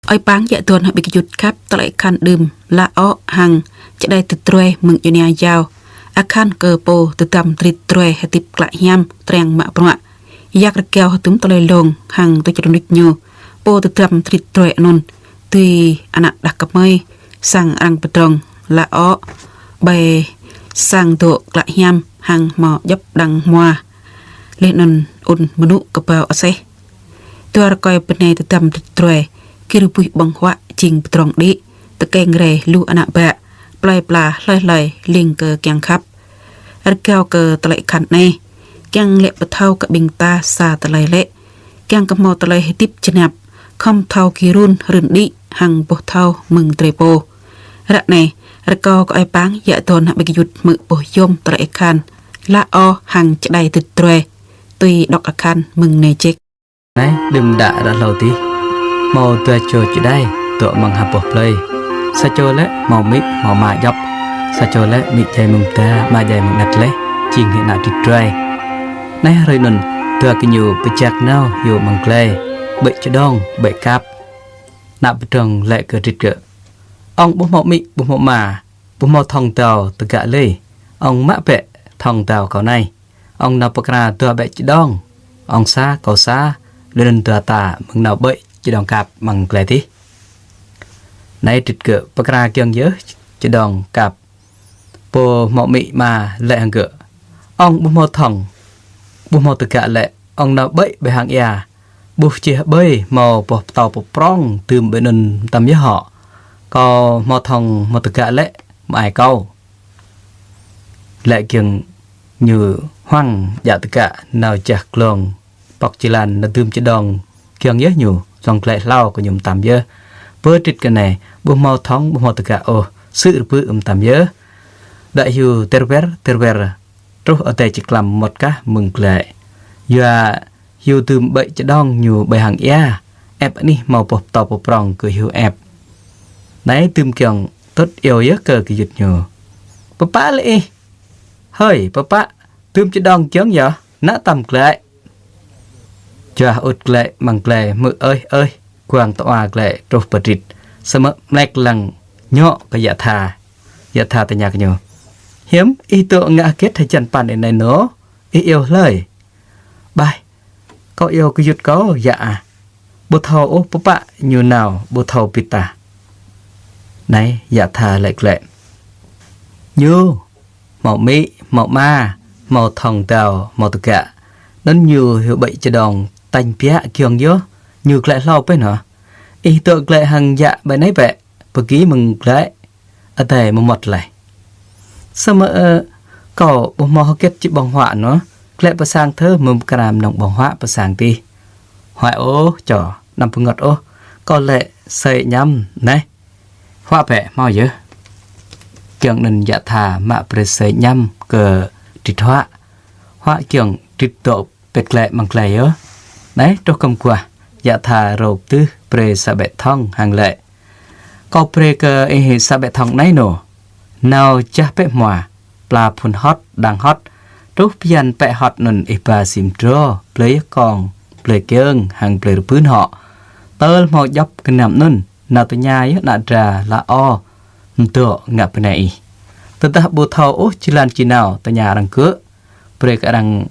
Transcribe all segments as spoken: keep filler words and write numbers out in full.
Ơi pang yă dŏn hăng ƀing gơyut khăp, tơlơi akhan đưm, lă ô̆ hăng čơđai dĭt druai mơ̆ng Yunia yao. Akhan kơ pô tơdăm dĭt druai hơdip klă hiam triăng mă bruă. Yak rơgao hơdôm tơlơi lông hăng tơčrơnuč ñu, pô tơdăm dĭt druai anŭn dưi ană đah kơmơi sang arăng pơdrŏng lă ô̆, ƀơi sang dŏ klă hiam hăng hmâo djŏp đang hmua. Laih anŭn ŭn mơnŭ kơƀâo aseh. Dua rơkơi bơnai tơdăm dĭt druai, gir buih ƀơ̆ng huă jing pơdrŏng đĭ, tơkeng rai lu ană bă, plơi pla hlơi hlơi ling kơ kiăng khăp. Rơgao kơ tơlơi akhan anai, kiăng lĕ pơthâo kơ ƀing ta sa tơlơi lĕ, kiăng kơ hmâo tơlơi hơdip jơnap, khŏm thâo gir run rơn đĭ hăng boh thâo mơ̆ng drơi pô. Ră anai, rơkâo kơ ơi pang yă dŏn hăng ƀing gơyut hmư̆ boh yôm tơlơi akhan lă ô̆ hăng čơđai dĭt druai, tui đŏk akhan mơ̆ng anai jĕ. Anai, đưm đă ră hlâo adih, hmâo dua čô čơđai dŏ amăng ha boh plơi. Sa čô lĕ hmâo amĭ hmâo ama djŏp. Sa čô lĕ amĭ djai mơ̆ng mơda, ama djai mơ̆ng anet laih, jing hĭ ană dĭt druai. Anai, hrơi anŭn, dua gơñu pơjak nao hyu amăng glai, ƀĕ čơđong, ƀĕ kap. Ană pơdrŏng laĭ kơ dĭt gơ̆: Ŏng ƀu hmâo amĭ, ƀu hmâo ama, ƀu hmâo thŏng dao tơgă lơi. Ŏng mă bĕ thŏng dao kâo anai. Ŏng nao pơkra dua ƀĕ čơđong. Ŏng sa, kâo sa, laih anŭn dua ta mơ̆ng nao ƀĕ čơđong kap amăng glai adih. Anai, dĭt gơ̆ pơkra giŏng yơh čơđong kap. Pô hmâo amĭ ama laĭ hăng gơ̆: Ŏng ƀu hmâo thŏng, ƀu hmâo tơgă lĕ, ŏng nao ƀĕ ƀơi hang ia, ƀuh čih ƀơi hmâo boh pơtâo pơprong dưm ƀơi anŭn mơtam yơh hŏ. Kâo hmâo thŏng hmâo tơgă lĕ, mơai kâo. Laĭ giŏng ñu huăng djă tơgă nao jah glông pŏk jơlan nao dưm čơđong giŏng yơh ñu, glông glĕ hlâo kơ ñu mơtam yơh. Pơ dĭt gơ̆ anai, ƀu hmâo thŏng, ƀu hmâo tơgă ôh, sư̆ rơbư̆ mơtam yơh. Đuaĭ hyu ter wer, ter wer, truh adai či klăm mơmŏt kah mơ̆ng glĕ. Yua hyu dưm ƀĕ čơđong ñu ƀơi hang ia, ĕp anih hmâo boh pơtâo pơprong kơ hyu ĕp. Anai, dưm giŏng tŭt iâu yơh kơ gơyut ñu: Pơpă lĕ ih? Hơi, pơpă dưm čơđong giŏng yơh, nao tăm glĕ. Juah ŭt glĕ amăng glai hmư̆ ơih ơih, guang tơua glĕ truh pơ dĭt, samơ̆ mlĕk lăng ñŏ kơ yă tha. Yă tha tơña kơ ñu: Hiư̆m ih dŏ ngă hơget hơjăn păn anai nô? Ih iâu hlơi? Ƀah, kâo iâu gơyut kâo yă ah. Ƀu thâo ôh pơpă ñu nao, ƀu thâo bit tah. Anai, yă tha laĭ glĕ: Ñu hmâo amĭ, hmâo ama, hmâo thŏng dao, hmâo tơgă. Anŭn ñu hyu ƀĕ čơđong tañ biă giŏng yơh, ñu glĕ hlâo pĕ nô. Ih dŏ glĕ hăng yă ƀơi anai bĕ, pơgi mơ̆ng glĕ adai mơmŏt laih. Samơ̆, ơ, kâo ƀu hmâo hơget či ƀơ̆ng huă nô, glĕ pơ sang thơ mơ̆ng pơkra mơnơ̆ng ƀơ̆ng huă pơ sang adih. Huă ôh čô, anăm pơngơ̆t ôh, kâo lĕ asơi añăm anai. Huă bĕ hmâo yơh. Giŏng anŭn yă tha mă brơi asơi añăm kơ dĭt huă. Huă giŏng dĭt dŏ pĕt glĕ amăng glai yơh. Anai, truh kơ mơguah, yă tha rôp tưh brơi sa ƀĕ thŏng hăng laĭ: Kâo brơi kơ ih sa ƀĕ thŏng anai nô. Nao jah bĕ hmua, pla phŭn hŏt, đang hŏt. Truh bơyan pĕ hŏt anŭn ih ba sĭ mơdrô, blơi yơh kông, blơi kiơng, hăng blơi rơbưn hŏ. Tơl hmâo djŏp gơnam anŭn, nao tơña yơh ană dra lă ô̆ mơdŏ ngă bơnai ih. Tơdah ƀu thâo ôh jơlan či nao, tơña arăng gơ̆. Brơi kơ arăng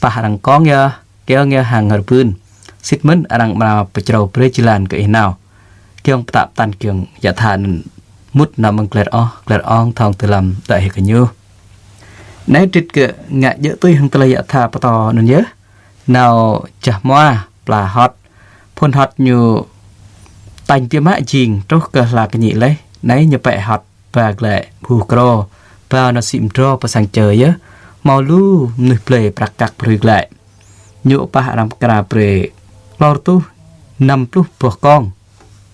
pah arăng kông yơh, kiơng yơh hăng rơbưn. Sĭt mơ̆n arăng amra pơčrâo brơi jơlan kơ ih nao. Giŏng pơtă pơtăn giŏng yă tha anŭn mŭt nao mơ̆ng glĕ ôh, glĕ ong thŏng tơlăm đuaĭ hĭ kơ ñu. Anai, dĭt gơ̆ ngă djơ̆ tui hăng tơlơi yă tha pơtô anŭn yơh. Nao jah hmua, pla hŏt, phŭn hŏt ñu tañ biă mă jing truh kơ hla kơñĭ laih. Anai, ñu pĕ hŏt ba glĕ bơh krô, ba nao sĭ mơdrô pơ sang čơ yơh, hmâo lu mơnuih blơi prăk kăk pơrui glĕ. Ñu pah arăng pơkra brơi klâo rơtuh năm pluh boh kông,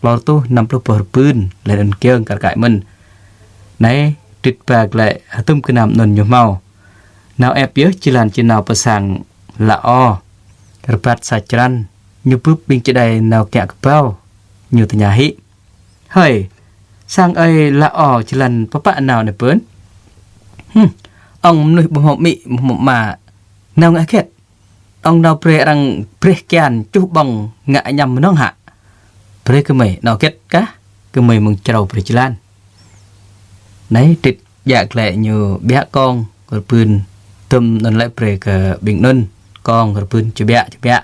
klâo rơtuh năm pluh boh rơbưn, laih anŭn kiơng kar kaĭ mơ̆n. Anai, dĭt ba glĕ hơdôm gơnam anŭn ñu hmâo. Nao ĕp yơh jơlan či nao pơ sang lă ô̆. Rơbat sa črăn, ñu bưp ƀing čơđai nao kiă kơƀâo, ñu tơña hĭ: Hơi, sang ơi lă ô̆ jơlan pơpă nao anai pơ̆n? Hưm, ŏng mơnuih ƀu hmâo amĭ, ƀu hmâo ama, nao ngă hơget? Ŏng nao brơi arăng breh kian čuh ƀơ̆ng ngă añăm mơnơ̆ng hă? brơi kơ mơi, nao hơget kah, kơ mơi mơ̆ng črâo brơi jơlan. Anai Trit djă glaĭ ñu ƀiă kông rơbưn, tơm anŭn lĕ brơi kơ ƀing anŭn, kông rơbưn čơƀiă čơƀiă.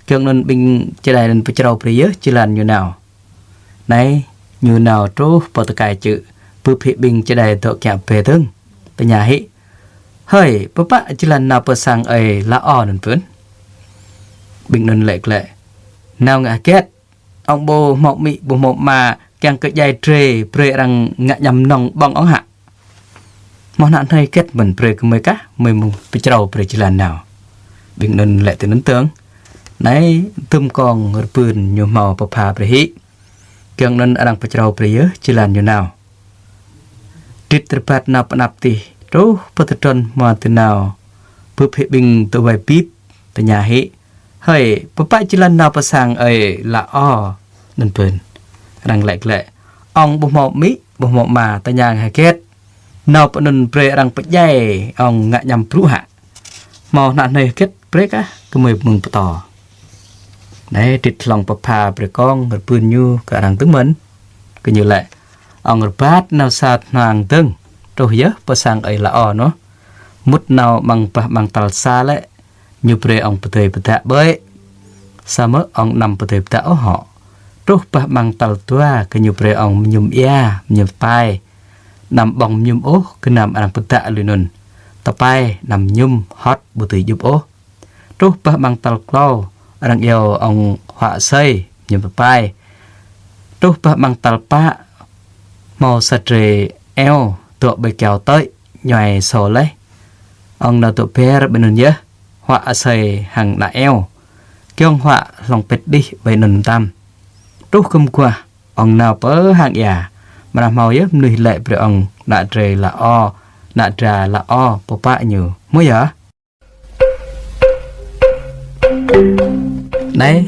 Giŏng anŭn ƀing čơđai anŭn pơčrâo brơi yơh jơlan ñu nao. Anai ñu nao truh pơ tơkai čư̆, bưp hĭ ƀing čơđai dŏ kiăng bĕ dơ̆ng. Tơña hĭ: Hơi, pơpă jơlan nao pơ sang ơi La O anŭn pơ̆n? Ƀing anŭn laĭ glaĭ: Nao ngă hơget? Ŏng ƀu hmâo amĭ, ƀu hmâo ama, kiăng kơ djai drơi, brơi arăng ngă añăm nŏng ƀơ̆ng ŏng hă? Hmâo ană hnơi hơget mơ̆n brơi kơ mơi kah, mơi mơ̆ng pơčrâo brơi jơlan nao. Ƀing anŭn laĭ tui anŭn dơ̆ng. Anai tơm kông rơbưn ñu hmâo pơpha brơi hĭ. Giŏng anŭn arăng pơčrâo brơi yơh jơlan ñu nao. Trit rơbat nao pơ anăp tih, truh pơ tơdron hmua tơnao, bưp hĭ ƀing dŏ wai bip, tơña hĭ: Hơi, pơpă jơlan nao pơ sang ơi La O anŭn pơ̆n? Arăng laĭ glaĭ: Ŏng ƀu hmâo amĭ, ƀu hmâo ama, tơña ngă hơget? Nao pơ anŭn brơi arăng pơdjai ŏng ngă añăm brŭ hă? Hmâo ană hnơi hơget brơi kah, kơ mơi mơ̆ng pơtô. Anai Trit hlŏng pơpha brơi kông rơbưn ñu kơ arăng dơ̆ng mơ̆n. Gơñu laĭ: Ŏng rơbat nao sa tơhnal dơ̆ng, truh yơh pơ sang ơi La O anŭn. Mŭt nao amăng bah amăng tal sa lĕ, ñu brơi ŏng pơdơi pơdă ƀơi. Samơ̆ ŏng anăm pơdơi pơdă ôh hŏ. Truh bah amăng tal dua, gơñu brơi ŏng mơñum ia, mơñum tơpai. Anăm ƀơ̆ng mơñum ôh, gơnam arăng pơdă lui anŭn. Tơpai anăm mơñum, hŏt ƀu dưi djŭp ôh. Truh bah amăng tal klâo, arăng iâu ŏng huă asơi, mơñum tơpai. Truh bah amăng tal pă, hmâo sa drơi eo dŏ ƀơi kyâo tơi, ñuai sô laih. Ŏng nao dŏ ber ƀơi anŭn yơh, huă asơi hăng ană eo. Giŏng huă hlŏng pĭt đih ƀơi anŭn mơtam. Truh gơ̆m guah, ŏng nao pơ hang ia, amra hmâo yơh mơnuih laĭ brơi ŏng ană drơi La O, ană dra La O, pơpă ñu. Hmư̆ yơh? Anai,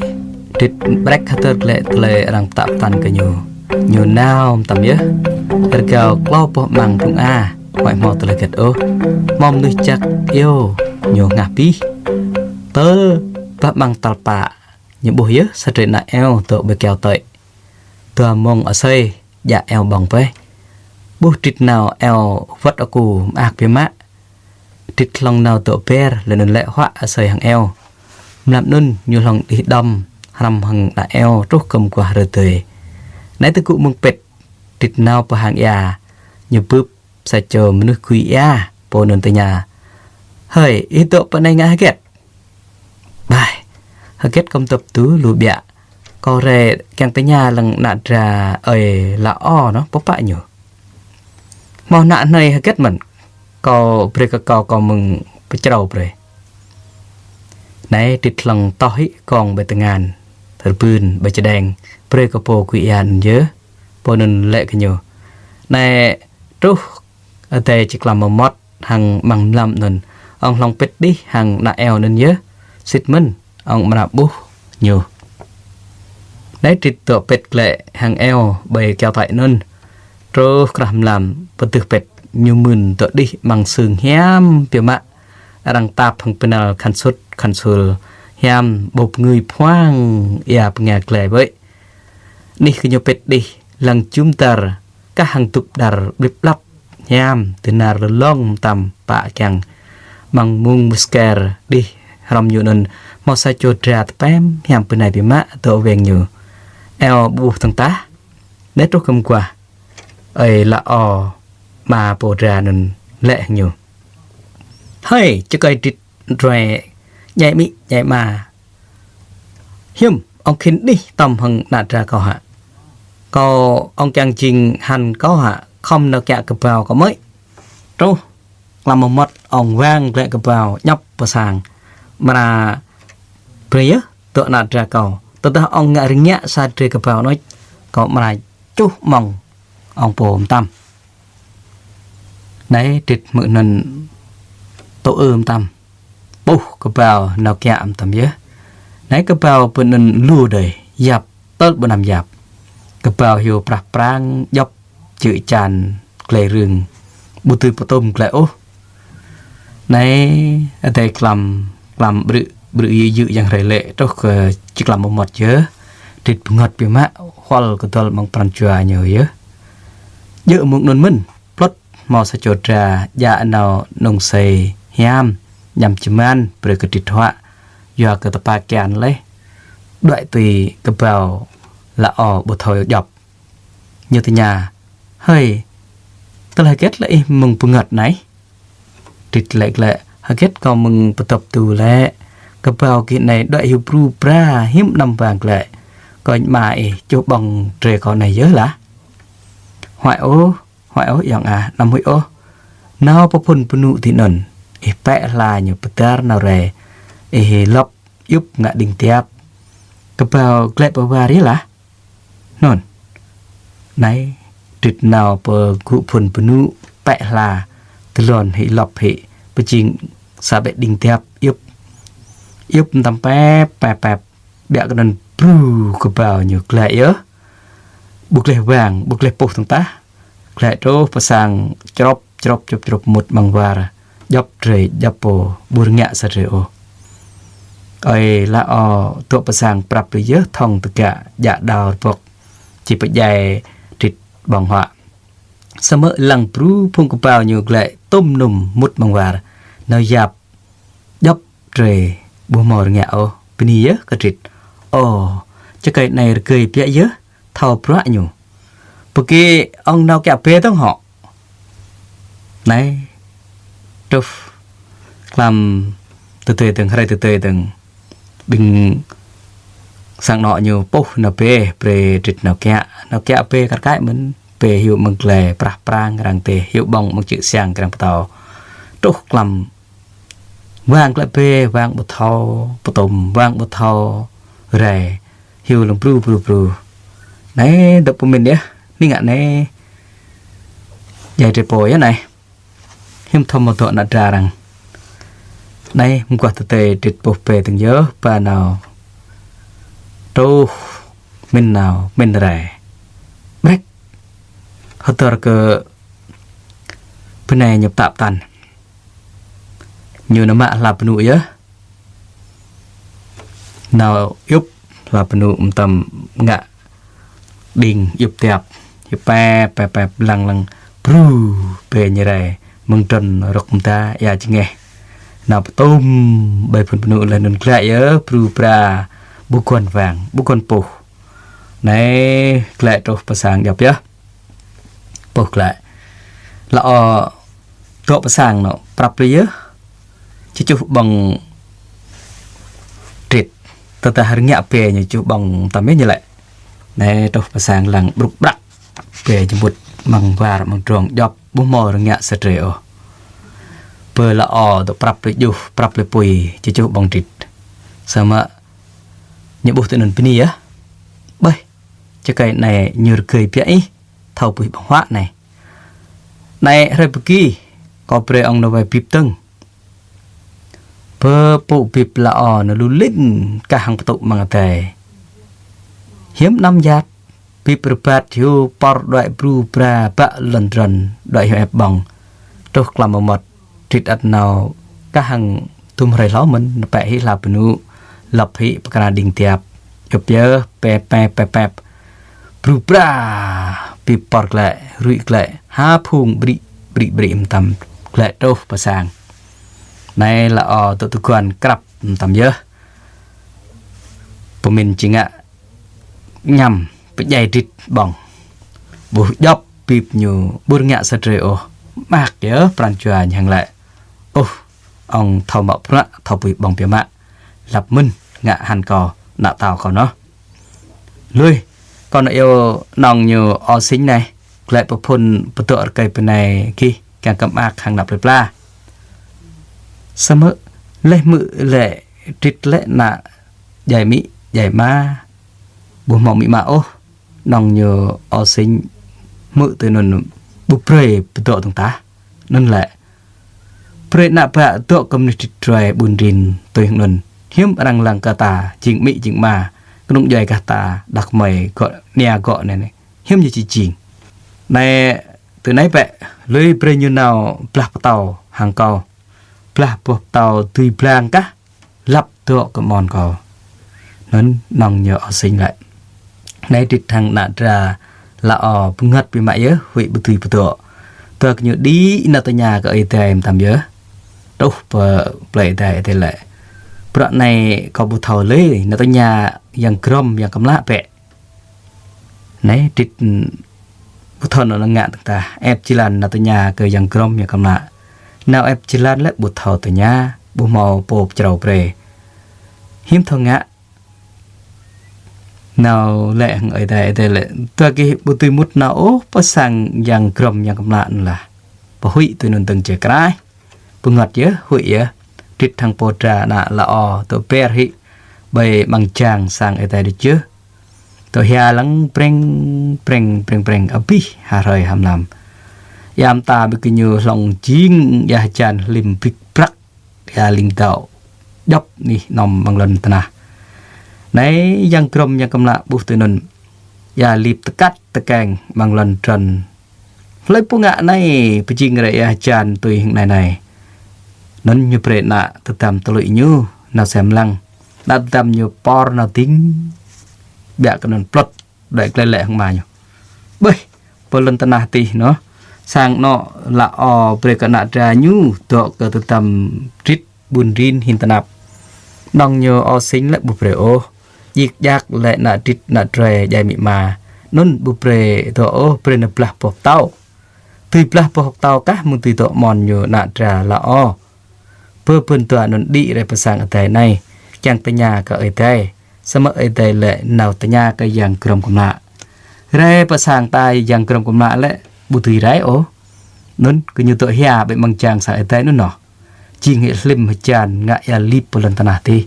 Trit ƀrĕk hơdơr glaĭ tơlơi arăng pơtă pơtăn kơ ñu. Ñu nao mơtam yơh. Rơgao klâo boh amăng phung a, huăi hmâo tơlơi hơget ôh. Hmâo mơnuih jak iâu ñu hơngah abih. Tơl bah amăng tal pă, ñu ƀuh yơh sa drơi ană eo dŏ ƀơi kyâo tơi. Dua mông asơi, djă eo ƀơ̆ng bĕ. Ƀuh Trit nao eo wơ̆t akŭ mơak biă mă. Trit hlŏng nao dŏ ber, laih anŭn lĕ huă asơi hăng eo. Mlam anŭn ñu hlŏng đih đom, hrăm hăng ană eo truh gơ̆m guah rơdơi. Anai tơgŭ mơ̆ng pĭt, Trit nao pơ hang ia, ñu bưp sa čô mơnuih gui ia, pô anŭn tơña: Hơi, ih dŏ pơ anai ngă hơget? Bai, hơget kâo mơdŏp tui lu ƀiă. Kâo rai kiăng tơña lăng ană dra ơi La O anŭn, pơpă ñu. Hmâo ană hnơi hơget mơ̆n, kâo brơi kơ kâo, kâo mơ̆ng pơčrâo brơi. Anai Trit hlŏng toh hĭ kông ƀơi tơngan, rơbưn ƀơi čơđeng, brơi kơ pô gui ia anŭn yơh. Pô anŭn laĭ kơ ñu: Anai truh adai či klăm mơmŏt hăng amăng mlam anŭn, ŏng hlŏng pĭt đih hăng ană eo anŭn yơh, sĭt mơ̆n ŏng amra ƀuh ñu. Anai Trit dŏ pĭt glaĭ hăng eo ƀơi kyâo tơi anŭn. Truh krah mlam pơdưh pĭt, ñu mưn dŏ đih amăng sưng hiam biă mă. Arăng tap hăng pơnăl khăn sŭt khăn sul hiam, ƀu pơngưi phuang ia pơnga glaĭ ƀơi. Anih gơñu pĭt đih, lăng jum dar, kah hăng dŭp đar ƀlĭp ƀlăp, hiam, tơnar lơlông mơtam pă kiăng. Amăng mông mơsker đih hrŏm ñu anŭn, hmâo sa čô dra tơpem hiam bơnai biă mă dŏ weng ñu. Eo ƀuh dơ̆ng tah. Anai truh gơ̆m guah, ơi La O, ama pô dra anŭn laĭ hăng ñu: Hơi, čơkơi Trit, drơi djai amĭ djai ama. Hiư̆m ŏng khĭn đih tơm hăng ană dra kâo hă? Kâo ŏng kiăng jing hăn kâo hă, khŏm nao kiă kơbao kâo mơ̆i. Truh klăm mơmŏt ŏng wang glaĭ kơbao djŏp pơ sang. Amra brơi yơh dŏ ană dra kâo. Tơdah ŏng ngă rơngiă sa drơi kơbao anŭn, kâo amra čuh mơ̆ng ŏng pô mơtam. Anai Trit hmư̆ anŭn tŭ ư mơtam. Ƀuh kơbao nao kiă mơtam yơh. Anai kơbao pơ anŭn lu đơi, yap, tơl ƀu anăm yap. Kơbao hyu prah prang, djŏp čư̆ čan, glai rưng, ƀu dưi pơtŭm glaĭ ôh. Anai adai klăm, klăm ƀrư̆, ƀrư̆ yư̆ yư̆ yang hrơi lĕ, truh kơ či klăm mơmŏt yơh. Drit bơngơ̆t biă mă, huăl kơdŏl amăng pran jua ñu yơh. Djơ̆ mơ̆ng anŭn mơ̆n, plŏt hmâo sa čô dra, djă nao nŏng asơi hiam, añăm čơman, brơi kơ Drit huă, yua kơ tơpă kian laih, đuaĭ tui kơbao La O ƀu thâo djŏp. Ñu tơña: "Hơi, tơlơi hơget lĕ ih mơ̆ng bơngơ̆t anai?" Drit laĭ glaĭ: "Hơget kâo mơ̆ng pơdŏp tui lĕ, kơbao gih anai đuaĭ hyu bru bra hiư̆m anăm wang glaĭ. Kâo ñă mă ih čuh ƀơ̆ng drơi kâo anai yơh lah." "Huăi ôh, huăi ôh ayŏng ah, anăm huĭ ôh. Nao pơ phŭn bơnŭ ti anŭn, ih pĕ hla ñu pơdar nao rai, ih lŏp djŭp ngă đing tiap. Kơbao glaĭ pơ war yơh lah." Anŭn. Anai, Drit nao pơ gŭ phŭn bơnŭ, pĕ hla, tơlŏn hĭ lŏp hĭ, pơjing sa ƀĕ đing tiap, djŭp. Djŭp mơtam pĕp, pĕp, pĕp. Biă kơ anŭn bru kơbao ñu glaĭ yơh. Ƀu gleh wang, ƀu gleh puh tơ̆ng tah. Glaĭ truh pơ sang črŏp, črŏp, črŏp, črŏp mŭt amăng war. Djŏp drơi, djŏp pô, ƀu rơngiă sa drơi ôh. Ơi La O dŏ pơ sang prăp lui yơh, thŏng tơgă, djă đao rơbŏk, či pơdjai Drit ƀơ̆ng huă. Samơ̆ lăng bru phung kơbao ñu glaĭ tŭm nŭm mŭt amăng war. Nao yap djŏp drơi ƀu hmâo rơngiă ôh. Bơni yơh kơ Drit. Ơ, čơkơi anai rơgơi biă yơh, thâo bruă ñu. Pơkĭ ŏng nao kiă bê tŏng hŏ. Anai, truh klăm tơdơi dơ̆ng, hrơi tơdơi dơ̆ng, ƀing sang anŏ ñu puh nao bê, brơi Drit nao kiă. Nao kiă bê kar kaĭ mơ̆n, bê hyu mơ̆ng glai prah prang răng tê, hyu ƀơ̆ng mơ̆ng čư̆ siăng krăng pơtâo. Truh klăm wang glaĭ bê, wang ƀu thâo pơtŭm, wang ƀu thâo rai, hyu lăng bru bru bru. Anai, dŏ pơmĭn yơh, ƀing ngă anai, djai drơi pô yơh anai. Hiư̆m thâo mơ̆ dŏ ană dra arăng. Anai, mơguah tơdơi Drit puh bê dơ̆ng yơh, ba nao. Truh, mĭn nao, mĭn rai. Brek. Hơdơr kơ bơnai ñu pơtă pơtăn. Ñu nao mă hla bơnŭ yơh. Nao djŭp hla bơnŭ mơtam ngă đing djŭp tiap. Hyu pĕp, pĕp, pĕp, lăng, lăng, bru, bê ñu rai, mơ̆ng trŭn rŏk mơda, ia jơngeh. Nao pơtŭm, ƀơi phŭn bơnŭ laih anŭn glaĭ yơh, bru bra, ƀu guăn wang, ƀu guăn puh. Anai, glaĭ truh pơ sang djŏp yơh. Puh glaĭ. La O dŏ pơ sang nao, prăp lui yơh. Či čuh ƀơ̆ng Drit. Tơdah rơngiă bê ñu čuh ƀơ̆ng mơtam yơh ñu lĕ. Anai truh pơ sang lăng brŭk brăk. Bê ñu mŭt amăng war amăng drông djŏp, ƀu hmâo rơngiă sa drơi ôh. Bơ La O dŏ prăp lui djuh, prăp lui apui, či čuh ƀơ̆ng Drit. Samơ̆ ñu ƀuh tui anŭn bơni yơh. Ƀơi, čơkơi anai ñu rơgơi biă ih, thâo puih ƀơ̆ng huă anai. Anai hrơi pơgi, kâo brơi ŏng nao wai bip dơ̆ng. Bơ pŭ bip La O nao lu lin kah hăng pơtŭ amăng adai. Hiư̆m anăm yap, bip rơbat hyu pơr đuaĭ bru bra bă lŏn drŏn đuaĭ hyu ĕp ƀơ̆ng. Truh klăm mơmŏt, Drit ăt nao kah hăng tŭm hrơi hlâo mơ̆n, nao pĕ hĭ hla bơnŭ, lŏp hĭ pơkra đing tiap. Djŭp yơh, pĕp, pĕp, pĕp, pĕp. Bru bra, bip pơr glaĭ, ruĭ glaĭ, ha phung brĭ, brĭ, brĭ mơtam glaĭ truh pơ sang. Anai La O dŏ tơguan krăp mơtam yơh. Pơmĭn či ngă añăm pơdjai Drit ƀơ̆ng. Ƀuh djŏp bip ñu ƀu rơngiă sa drơi ôh. Mơak yơh pran jua ñu hăng laĭ: Ôh, ŏng thâo mă bruă, thâo puih ƀơ̆ng biă mă. Lăp mơ̆n ngă hăn kâo, ană tâo kâo noh. Lui, kâo nao iâu nŏng ñu O Sing anai, glaĭ pơ phŭn pơdŏ rơkơi bơnai gih, kiăng kơ mơak hăng ană plơi pla. Samơ̆ laih hmư̆ lĕ Drit lĕ ană djai amĭ, djai ama, ƀu hmâo amĭ ama ôh, nŏng ñu O Sing hmư̆ tui anŭn ƀu brơi pơdŏ dơ̆ng tah. Anŭn lĕ brơi ană bă dŏ kơ mơnuih Drit ruai ƀun rin tui anŭn. Hiư̆m arăng lăng kơ ta jing amĭ jing ama, kơnung djuai gah ta, đah kơmơi gŏ, ania gŏ anai, hiư̆m ñu či jing. Anai, tui anai bĕ, lui brơi ñu nao blah pơtâo hăng kâo. Blah boh pơtâo dưi blang kah, lăp dŏ kơ amôn kâo. Anŭn nŏng ñu O Sing laĭ. Anai Drit hăng ană dra La O bơngăt biă mă yơh, huĭ ƀu dưi pơdŏ. Tơl gơñu đĭ nao tơña kơ Ơi Adai mơtam yơh. Truh pơ plơi Ơi Adai, Ơi Adai laĭ: Bruă anai kâo ƀu thâo lơi, nao tơña Yang Grŏm Yang Kơmlă bĕ. Anai Drit ƀu thâo nao ngă dơ̆ng tah, ĕp jơlan nao tơña kơ Yang Grŏm Yang Kơmlă. Nao ĕp jơlan lĕ ƀu thâo tơña, ƀu hmâo pô pơčrâo brơi. Hiư̆m thâo ngă. Nao laĭ hăng Ơi Adai, Ơi Adai laĭ: Tơl gih ƀu dưi mŭt nao ôh pơ sang Yang Grŏm Yang Kơmlă anŭn lah. Pơhuĭ tui anŭn dơ̆ng jĕ kraih. Bơngăt yơh, huĭ yơh. Drit hăng pô dra ană La O dŏ ber hĭ ƀơi amăng jang sang Ơi Adai đôč yơh. Dŏ hia lăng breng, breng, breng, breng, abih ha hrơi ha mlam. Ia mơta ƀing gơñu hlŏng jing ia hơjan hlim brik brak, ia ling dŏ djŏp anih anom amăng lŏn tơnah. Anai Yang Grŏm Yang Kơmlă ƀuh tui anŭn, ia lip tơkăt tơkeng amăng lŏn drŏn. Hlơi pô ngă anai pơjing rai ia hơjan tui hăng anai anai. Anŭn ñu brơi ană tơdăm tơluĭ ñu nao sem lăng. Ană tơdăm ñu pơr nao ding. Biă kơ anŭn plŏt đuaĭ glaĭ laĭ hăng ama ñu: Ƀơi, pơ lŏn tơnah adih anŭn, sang anŏ La O brơi kơ ană dra ñu dŏ kơ tơdăm Drit ƀun rin hin tơnap. Nŏng ñu O Sing lĕ ƀu brơi ôh. Djik djak laĭ ană Drit ană drơi djai amĭ ama. Anŭn ƀu brơi dŏ ôh, brơi nao blah boh pơtâo. Dưi blah boh pơtâo kah mơ̆ng dưi dŏ mơ̆n ñu ană dra La O. Bơ bưn dua anŭn đĭ rai pơ sang Ơi Adai anai, kiăng tơña kơ Ơi Adai. Samơ̆ Ơi Adai laĭ nao tơña kơ Yang Grŏm Kơmlă. Rai pơ sang ta Yang Grŏm Kơmlă lĕ ƀu dưi rai ôh. Anŭn gơñu dŏ hia ƀơi amăng jang sang Ơi Adai anŭn noh. Jing hĭ hlim hơjan ngă ia lip pơ lŏn tơnah adih.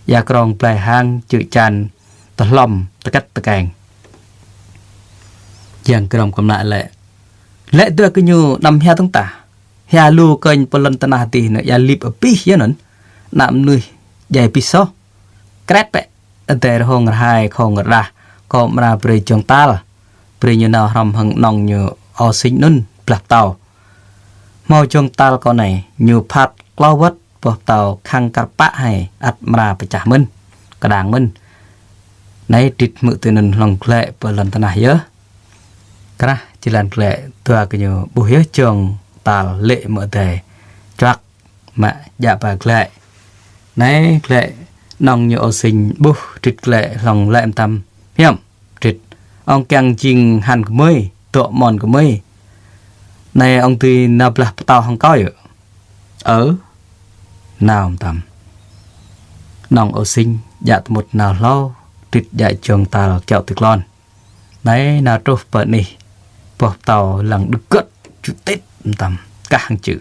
Ia krong blai hang čư̆ čan tơhlŏm tơkăt tơkeng. Yang Grŏm Kơmlă laĭ: Laĭ dua gơñu anăm hia dơ̆ng tah. Hia lu kơnh pơ lŏn tơnah adih anŭn ia lip abih yơh anŭn. Ană mơnuih djai abih soh. Kret bĕ, adai rơhông rơhai khŏng rơđah, kâo amra brơi jông tal. Brơi ñu nao hrŏm hăng nŏng ñu O Sing anŭn blah pơtâo. Hmâo jông tal kâo anai, ñu phat klâo wơ̆t boh pơtâo khăng kar pă hai, ăt amra pơčah mơ̆n, kơđang mơ̆n. Anai Drit hmư̆ tui anŭn hlŏng glaĭ pơ lŏn tơnah yơh. Krah jơlan glaĭ dua gơñu ƀuh yơh jông tal lê̆ mơ̆ adai. Čuăk mă djă ba glaĭ. Anai glaĭ nŏng ñu O Sing ƀuh Drit glaĭ hlŏng laĭ mơtam: Hiam, Drit, ŏng kiăng jing hăn gơmơi, dŏ mơ̆n gơmơi. Anai ŏng dưi nao blah pơtâo hăng kâo yơh. Ơ, nao mơtam. Nŏng O Sing djă tơmŭt nao hlâo, Drit djă jông tal kiaŏ tui klon. Anai nao truh pơ anih boh pơtâo lăng đơgơ̆t čutit mơtam kah hăng čư̆.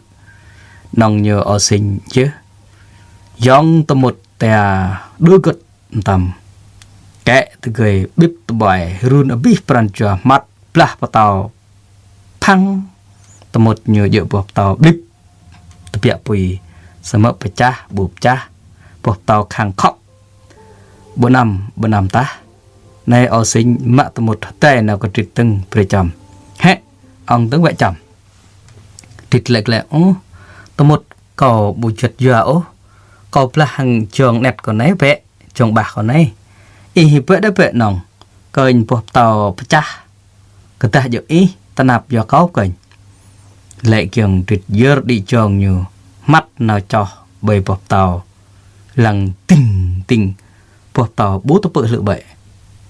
Nŏng ñu O Sing jĕ yŏng tơmŭt tia đơgơ̆t mơtam. Kĕ tơgơi ƀĭp tơƀai run abih pran jua hmăt blah pơtâo phăng tơmŭt ñu djơ̆ boh pơtâo ƀĭp tơbiă pui, samơ̆ pơčah ƀu pơčah, boh pơtâo khăng khŏk. Ƀu năm, ƀu năm tah. Anai O Sing mă tơmŭt hơtai nao kơ Drit dơ̆ng brơi čăm. Hĕ, ŏng dơ̆ng wĕ čăm. Drit laĭ glaĭ: Ôh, tơmŭt kâo ƀu juăt yua ôh. Kâo blah hăng jông anet kâo anai bĕ, jông ƀah kâo anai. Ih hĭ bĕ đa bĕ nŏng. Kơnh boh pơtâo pơčah kơdah djơ̆ ih, tơnap yua kâo kơnh. Laĭ giŏng Drit yơr đĭ jông ñu, hmăt nao čoh ƀơi boh pơtâo. Lăng ting ting, boh pơtâo ƀu tơpư̆ hlư̆ ƀĕ.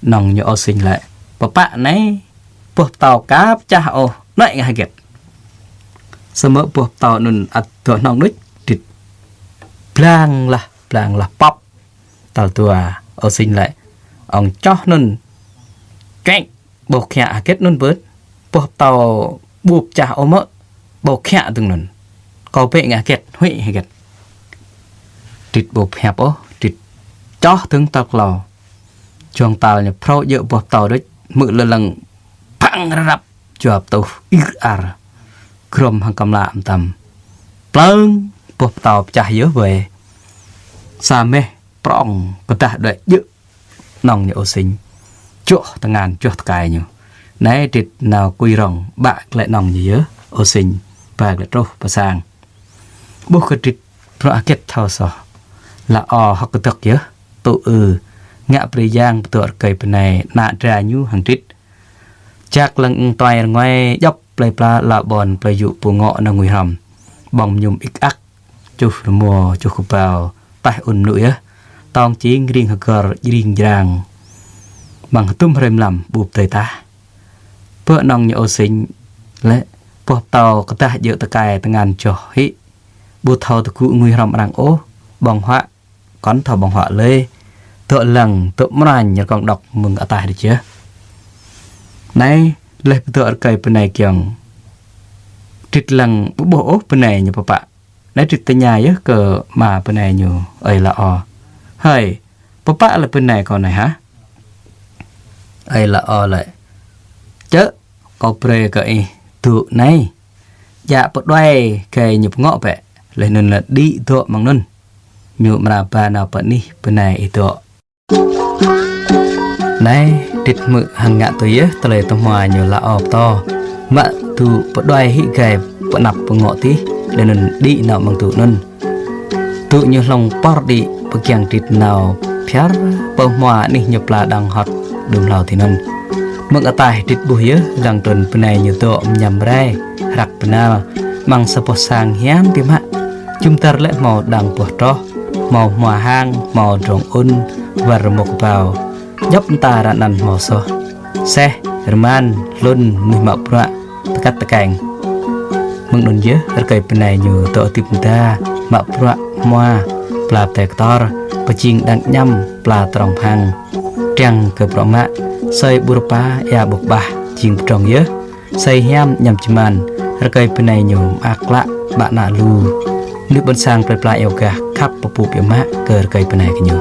Nŏng ñu O Sing laĭ: Pơpă anai, boh pơtâo ka pơčah ôh, nai ngă hơget. Samơ̆ boh pơtâo anŭn ăt dŏ hnong đôč, Drit blang lah, blang lah pŏp. Tal dua, O Sing laĭ: Ŏng čoh anŭn, čuĕk, ƀu khă hơget anŭn bơ̆t. Boh pơtâo ƀu pơčah ôh mơ̆, ƀu khă dơ̆ng anŭn. Kâo bĕ ngă hơget, huĭ hơget. Drit ƀu pơhiăp ôh, Drit čoh dơ̆ng tal klâo. Jông tal ñu phrâo djơ̆ boh pơtâo đôč, hmư̆ lơlăng phăng rơrăp, jua pơtuh ir ar. Grŏm hăng Kơmlă mơtam. Plơ̆ng, boh pơtâo pơčah yơh wĕ. Sa meh prŏng kơdah đuaĭ djơ̆ nŏng ñu O Sing. Čuh tơngan, čuh tơkai ñu. Anai Drit nao kui rŏng, ba glaĭ nŏng ñu yơh, O Sing, ba glaĭ truh pơ sang. Ƀuh kơ Drit bruă hơget thâo soh. La O hơ̆k kơdơ̆k yơh, tŭ ư. Ngă brơi yang pơdŏ rơkơi bơnai ană dra ñu hăng Drit. Jak lăng ưng tuai rơnguai djŏp plơi pla ala ƀôn plơi yŭ pô ngŏ nao ngui hrŏm. Ƀơ̆ng mơñum ik ak, čuh rơmô, čuh kơbao, taih un mơnŭ yơh. Tong čing ring hơgơr, jring jrang. Mơ̆ng hơdôm hrơi mlam ƀu pơdơi tah. Bơ nong ñu ôh sĭn lĕ, boh pơtâo kơdah djơ̆ tơkai tơngan joh hĭ. Ƀu thâo tơgŭ ngui hrŏm arăng ôh, ƀơ̆ng huă, kŏn thâo ƀơ̆ng huă lơi. Dŏ lăng, dŏ mrañ rơkŏng đŏk mơ̆ng ataih đôč yơh. Anai, laih pơdŏ rơkơi bơnai giŏng. Drit lăng ƀu ƀuh ôh bơnai ñu pơpă. Anai Drit tơña yơh kơ ama bơnai ñu, ơi La O. Hơi, pơpă lĕ bơnai kâo anai hă? Ơi La O laĭ: Čơ̆, kâo brơi kơ ih dŏ anai. Djă pơđuai gai ñu pơngŏ bĕ. Laih anŭn lĕ đĭ dŏ amăng anŭn. Ñu amra ba nao pơ anih bơnai ih dŏ. Anai, Drit hmư̆ hăng ngă tui yơh tơlơi tơhmua ñu La O pơtô. Mă dŏ pơđuai hĭ gai pơanăp pơngŏ tih, laih anŭn đĭ nao amăng dŏ anŭn. Dŏ ñu hlŏng pơr đĭ pơgiăng Drit nao phiar pơ hmua anih ñu pla đang hŏt đưm hlâo tih anŭn. Mơ̆ng ataih Drit ƀuh yơh lăng trŭn bơnai ñu dŏ mơñam rai, hrăk bơnal, amăng sa boh sang hiam biă mă. Jum dar lĕ hmâo đang boh troh, hmâo hmua hang, hmâo drông ŭn, wơr rơmô kơbao. Djŏp mơta ră anăn hmâo soh. Seh, rơman, hlŭn, mơnuih mă bruă, tơkăt tơkeng. Mơ̆ng anŭn yơh, rơkơi bơnai ñu dŏ hơdip mơda, mă bruă, hmua, pla pơdai kơtor, pơjing đang añăm, pla trong phang. Triăng kơ bruă mă, asơi ƀu rơpa, ia ƀu kơƀah, jing pơdrŏng yơh. Asơi hiam añăm jơman, rơkơi bơnai ñu mơak klă, ƀă ană lu. Mơnuih ƀôn sang plơi pla iâu gah khăp pơpŭ biă mă kơ rơkơi bơnai gơñu.